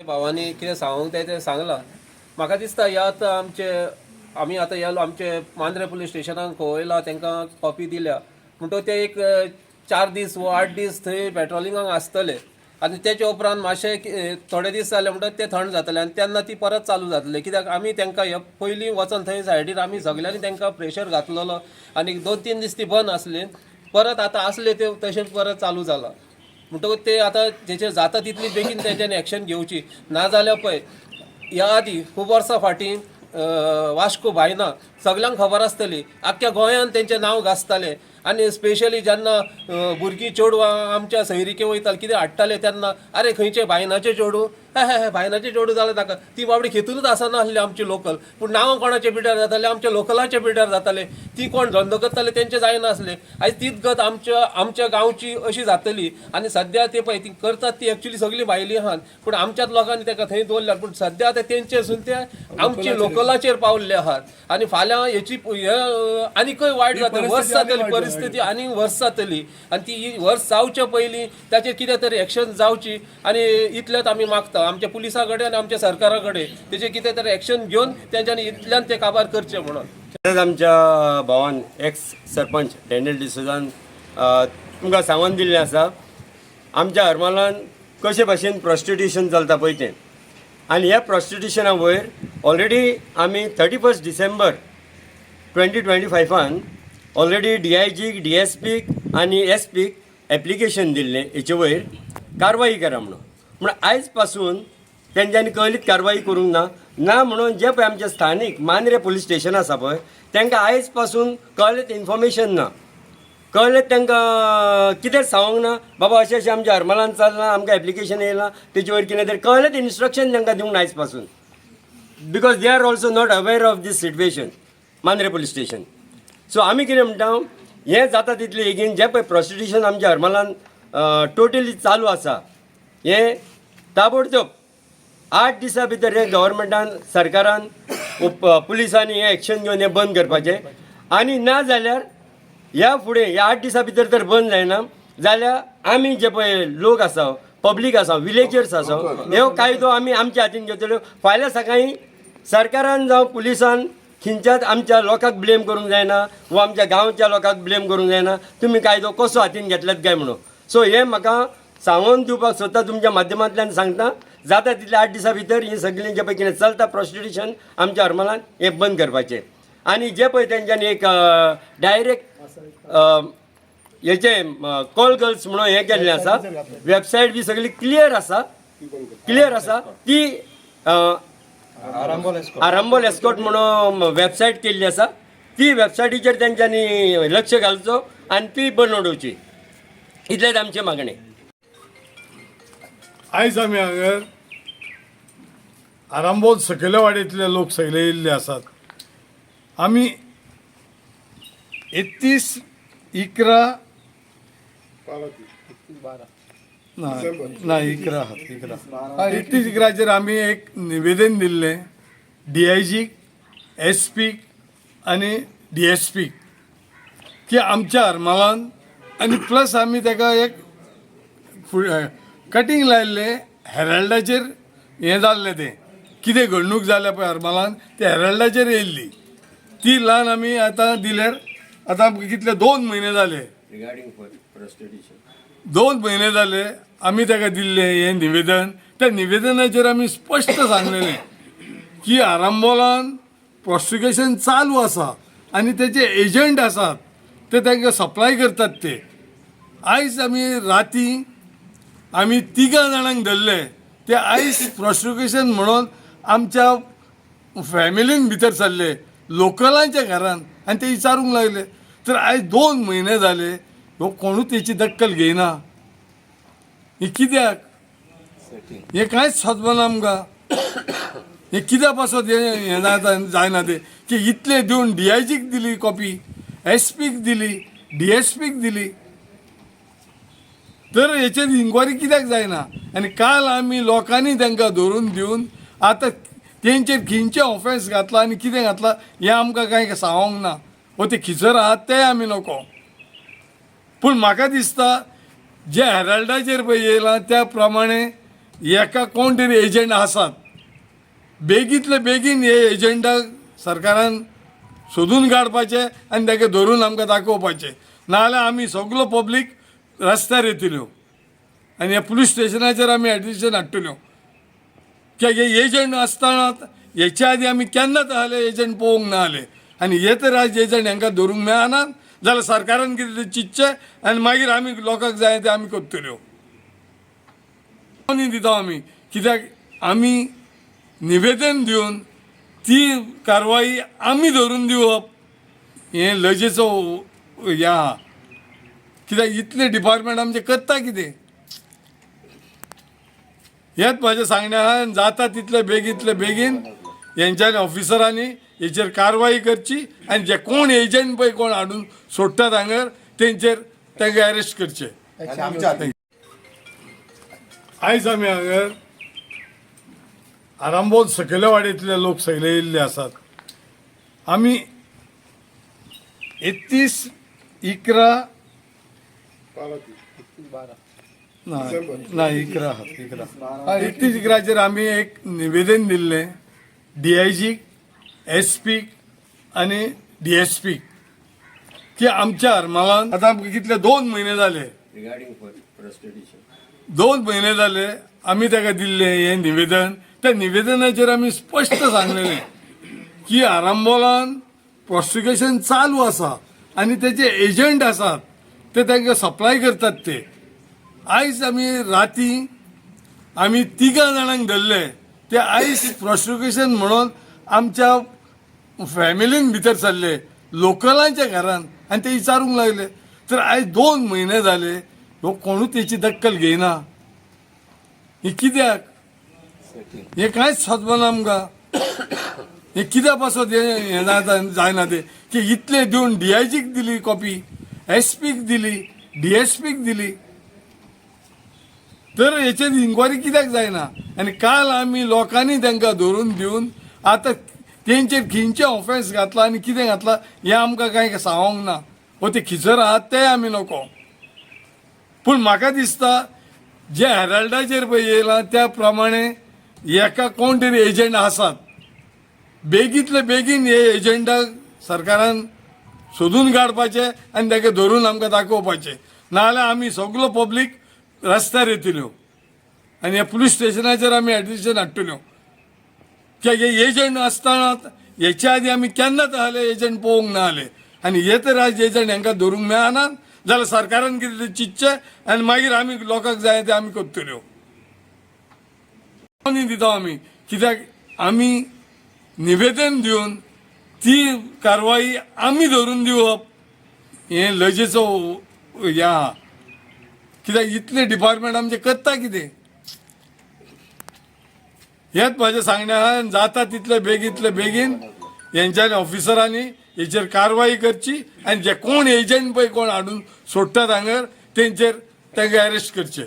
भावांनी कितें सांगूंक जाय तें सांगलां. म्हाका दिसता ह्या आतां आमचे आमी आतां ह्या आमचे मांद्रे पुलीस स्टेशनाक खवयला, तांकां कॉपी दिल्या म्हणटकच ते एक 4 दीस वो 8 दीस थंय पेट्रोलिंगाक आसतले आनी तेच्या उपरांत मातशे थोडे दीस जाले म्हणटकच ते थंड जातले आनी तेन्ना ती परत चालू जातले. कित्याक आमी तांकां हे पयलीं वचोन थंय सायडीर आमी सगल्यांनी तांकां प्रेशर घातलेलो आनी 2-3 दीस ती बंद आसली. परत आतां आसले ते तशेंच परत चालू जाला. म्हणटकूच ते आतां तेचेर जाता तितली बेगीन तेंच्यांनी एक्शन घेवची. नाजाल्यार पळय, ह्या आदी खूब वर्सां फाटीं वास्को भायना सगल्यांक खबर आसतली, आख्ख्या गोंयांत तेंचें नांव गाजतालें. आनी स्पेशली जेन्ना भुरगीं चेडवां आमच्या सैरिके वयतालीं, कितें हाडटाले तेन्ना, "आरे, खंयचे बायनाचे चेडूं, हे हे हे बायनाचे चेडूं" जालें ताका. ती बाबडी खेतूनच आसनासली आमची लोकल, पूण नांवां कोणाच्या पिड्यार जाताले? आमच्या लोकलाच्या पिड्यार जाताले. ती कोण धंदो करताले तेंचे जायनासले. आयज तीच गत आमच्या आमच्या गांवची अशी जातली. आनी सद्या ते पळय ती करतात ती एक्चुली सगळी भायली आहात, पूण आमच्याच लोकांनी ताका थंय दवरल्या. पूण सद्या आतां तेंचेसून ते आमचे लोकलाचेर पावल्ले आहात आनी फाल्यां हेची हे आनीकय वायट जातली, वर्स जातली परिस्थिती आनी वर्स जातली. आनी ती वर्स जावचे पयलीं ताचेर कितें तरी एक्शन जावची आनी इतलेंच आमी मागता आमच्या पुलिसां कडेन आनी आमच्या सरकारा कडेन, तेचेर कितें तरी एक्शन घेवन तेंच्यांनी इतल्यान ते काबार करचे म्हणून. तशेंच आमच्या भावान, एक्स सरपंच डॅनियल डिसोजान तुमकां सांगून दिल्लें आसा, आमच्या हरमलान कशे भाशेन प्रोस्टिट्युशन चलता पळय तें. आनी ह्या प्रोस्टिट्युशना वयर ऑलरेडी आमी 31 डिसेंबर 2025 फान ऑलरेडी डीआयजीक, डीएसपीक आनी एसपीक एप्लिकेशन दिल्लें, हेचे वयर कारवाई करा म्हणून. पूण आयज पासून तेंच्यांनी कसलीच कारवाई करूंक ना. ना म्हणून जे पळय आमचे स्थानीक मांद्रे पुलीस स्टेशन आसा पळय, तांकां आयज पासून कसलेंच इन्फॉर्मेशन ना, कळ्ळें तांकां कितेंच सांगूंक ना, बाबा अशें अशें आमच्या हरमलान चल्लां, आमकां एप्लिकेशन येयलां, तेजे वयर कितें तरी कळ्ळेंच इन्स्ट्रक्शन तांकां दिवंक ना आयज पासून, because they are also not aware of this situation, Mandrem police station. So आमी कितें म्हणटा, हें जाता तितलें बेगीन जें पळय प्रोस्टिट्युशन आमच्या हरमलान टोटली चालू आसा, हें ताबडतोब 8 दिसां भितर हें गव्हर्मेंटान, सरकारान, पुलिसांनी हें एक्शन घेवन हें बंद करपाचें. आनी ना जाल्यार ह्या फुडें ह्या 8 दिसां भितर जर बंद जायना जाल्यार आमी जे पळय लोक आसा, पब्लीक आसा, विलेजर्स आसा, हे कायदो आमी आमच्या हातीन घेतले. फाल्यां सकाळीं सरकारान जावं पुलिसान खंयच्याच आमच्या लोकांक ब्लेम करूंक जायना वा आमच्या गांवच्या लोकांक ब्लेम करूंक जायना, तुमी कायदो कसो हातीन घेतल्यात काय म्हणून. सो हें म्हाका सांगून दिवपाक सोदता, तुमच्या माध्यमांतल्यान सांगता, जाता तितल्या 8 दिसां भितर ही सगळीं जें पळय कितें चलता प्रोस्टिट्युशन आमच्या हरमलान हें बंद करपाचें. आनी जे पळय तेंच्यांनी एक डायरेक्ट हेचे कॉल गर्ल्स म्हणून हें केल्लें आसा, वेबसायट बी सगळी क्लियर आसा, क्लियर आसा ती. आरांबोल एस्कॉट म्हणून वेबसायट केल्ली आसा, ती वेबसायटीचेर तेंच्यांनी लक्ष घालचो आनी ती बंद उडोवची, इतलेंच आमचें मागणें. आयज आमी हांगा आरांबोल सकयल्या वाड्यांतले लोक सगळे येयल्ले आसात. आमी 31/11, ना ना, 11 आहात, 11, 31/11चेर आमी एक निवेदन दिल्लें डीआयजीक, एसपीक आनी डीएसपीक की आमच्या हरमलान, आनी प्लस आमी ताका एक कटींग लायल्लें, हेराल्डाचेर हें जाल्लें, तें कितें घडणूक जाल्या पळय हरमलान, ते हेराल्डाचेर येयल्ली. ती ल्हान आमी आतां दिल्यार आतां आमकां कितले 2 म्हयने जाले. रिगार्डींग प्रोस्टिट्युशन. 2 म्हयने जाले आमी ताका दिल्लें हें निवेदन. त्या निवेदनाचेर आमी स्पश्ट सांगलेलें की आरांबोलान प्रोस्टिट्युशन चालू आसा आनी तेचे एजंट आसात, ते तांकां सप्लाय करतात ते. आयज आमी राती आमी तिगां जाणांक धरले, ते आयज प्रोस्टिट्युशन म्हणून आमच्या फॅमिलीन भितर सरले लोकलांच्या घरान आनी ते विचारूंक लागले. तर आयज 2 म्हयने जाले, हो कोणूच तेची दक्कल घेयना. हें कित्याक, हें कांयच समजना आमकां. हें कित्या पासत हें हें जाता जायना तें, की इतलें दिवन डीआयजीक दिली कॉपी, एसपीक दिली, डीएसपीक दिली, तर हेचेर इन्क्वायरी कित्याक जायना? आनी काल आमी लोकांनी तांकां धरून दिवन आतां तेंचेर खंयचें ऑफेन्स घातलां आनी कितें घातलां हें आमकां कांय सांगोंक ना, वो ते खिचर आहात तेय आमी नको. पूण म्हाका दिसता, जे हेराल्डाचेर पळय येयलां त्या प्रमाणे एका कोण तरी एजंट आसात. बेगीतले बेगीन हे एजंटाक सरकारान सोदून काडपाचें आनी ताका धरून आमकां दाखोवपाचें, नाजाल्यार आमी सगलो पब्लीक रस्त्यार येतल्यो आनी ह्या पुलीस स्टेशनाचेर आमी एडिशन हाडटल्यो. कित्याक हे एजंट आसतना हेच्या आदी आमी केन्नाच आहले एजंट पळोवंक ना आले आनी हे तर आयज एजंट हांकां धरूंक मेळना जाल्यार सरकारान कितें तें चिंतचें आनी मागीर आमी लोकांक जाय तें आमी करतल्यो. दिता आमी, कित्याक आमी निवेदन दिवन ती कारवाई आमी धरून दिवप हें लजेचो हें आहा. कित्याक इतलें डिपार्टमेंट आमचें करता कितें हेंच म्हाजें सांगणें आहा. आनी जाता तितले बेगींतले बेगीन हेंच्यांनी ऑफिसरांनी हेचेर कारवाई करची आनी जे कोण एजंट पळय कोण हाडून सोडटात हांगर तेंचेर तांकां अरेस्ट करचे. आयज आमी हांगर आरांबोल सकयल्या वाडयेंतले लोक सगळे येयल्ले आसात. आमी 31/11 ना ना 11 आहा, 11 31/11चेर आमी एक निवेदन दिल्लें डीआयजीक, एसपीक आनी डीएसपीक की आमच्या हरमलान आतां आमकां कितले 2 म्हयने जाले, रिगार्डींग प्रोस्टिट्यूशन 2 म्हयने जाले आमी ताका दिल्लें हें निवेदन. त्या निवेदनाचेर आमी स्पश्ट सांगलेलें की आरांबोलान प्रोसिक्युशन चालू आसा आनी तेजे एजंट आसात ते तांकां सप्लाय करतात. ते आयज आमी राती आमी तिगां जाणांक धरले ते आयज प्रोसिक्युशन म्हणून आमच्या फॅमिलीन भितर सरले लोकलांच्या घरान आनी ते विचारूंक लागले. तर आयज 2 म्हयने जाले हो कोणूच तेची दक्कल घेयना. हें कित्याक हें कांयच समजना आमकां. हें कित्या पासत हें हें जाता जायना तें की इतले दिवन डीआयजीक दिली कॉपी, एसपीक दिली, डीएसपीक दिली, तर हेचेर इन्क्वायरी कित्याक जायना? आनी काल आमी लोकांनी तांकां धरून दिवन आतां तेंचेर खंयचें ऑफेन्स घातलां आनी कितें घातलां हें आमकां कांय सांगोंक ना. वो ते खिचर आहात तेय आमी नको. पूण म्हाका दिसता जे हेराल्डाचेर पळय येयलां त्या प्रमाणे एका कोण तरी एजंट आसात. बेगींतले बेगीन हे एजंटाक सरकारान सोदून काडपाचें आनी ताका धरून आमकां दाखोवपाचें, नाजाल्यार आमी सगलो पब्लीक रस्त्यार येतल्यो आनी ह्या पुलीस स्टेशनाचेर आमी एडिशन हाडटल्यो. कित्याक हे एजंट आसतना हेच्या आदी आमी केन्नाच आहले एजंट पळोवंक ना आले आनी हे तर आयज एजंट हांकां धरूंक मेळना जाल्यार सरकारान कितें तें चिंतचें आनी मागीर आमी लोकांक जाय तें आमी करतल्यो. दिता आमी, कित्याक आमी निवेदन दिवन ती कारवाई आमी धरून दिवप हें लजेचो हें आहा. कित्याक इतलें डिपार्टमेंट आमचें करता कितें हेंच म्हाजें सांगणें आहा. आनी जाता तितले बेगींतले बेगीन हेंच्यांनी ऑफिसरांनी हेचेर कारवाई करची आनी जे कोण एजंट पळय कोण हाडून सोडटात हांगर तेंचेर तांकां अरेस्ट करचे.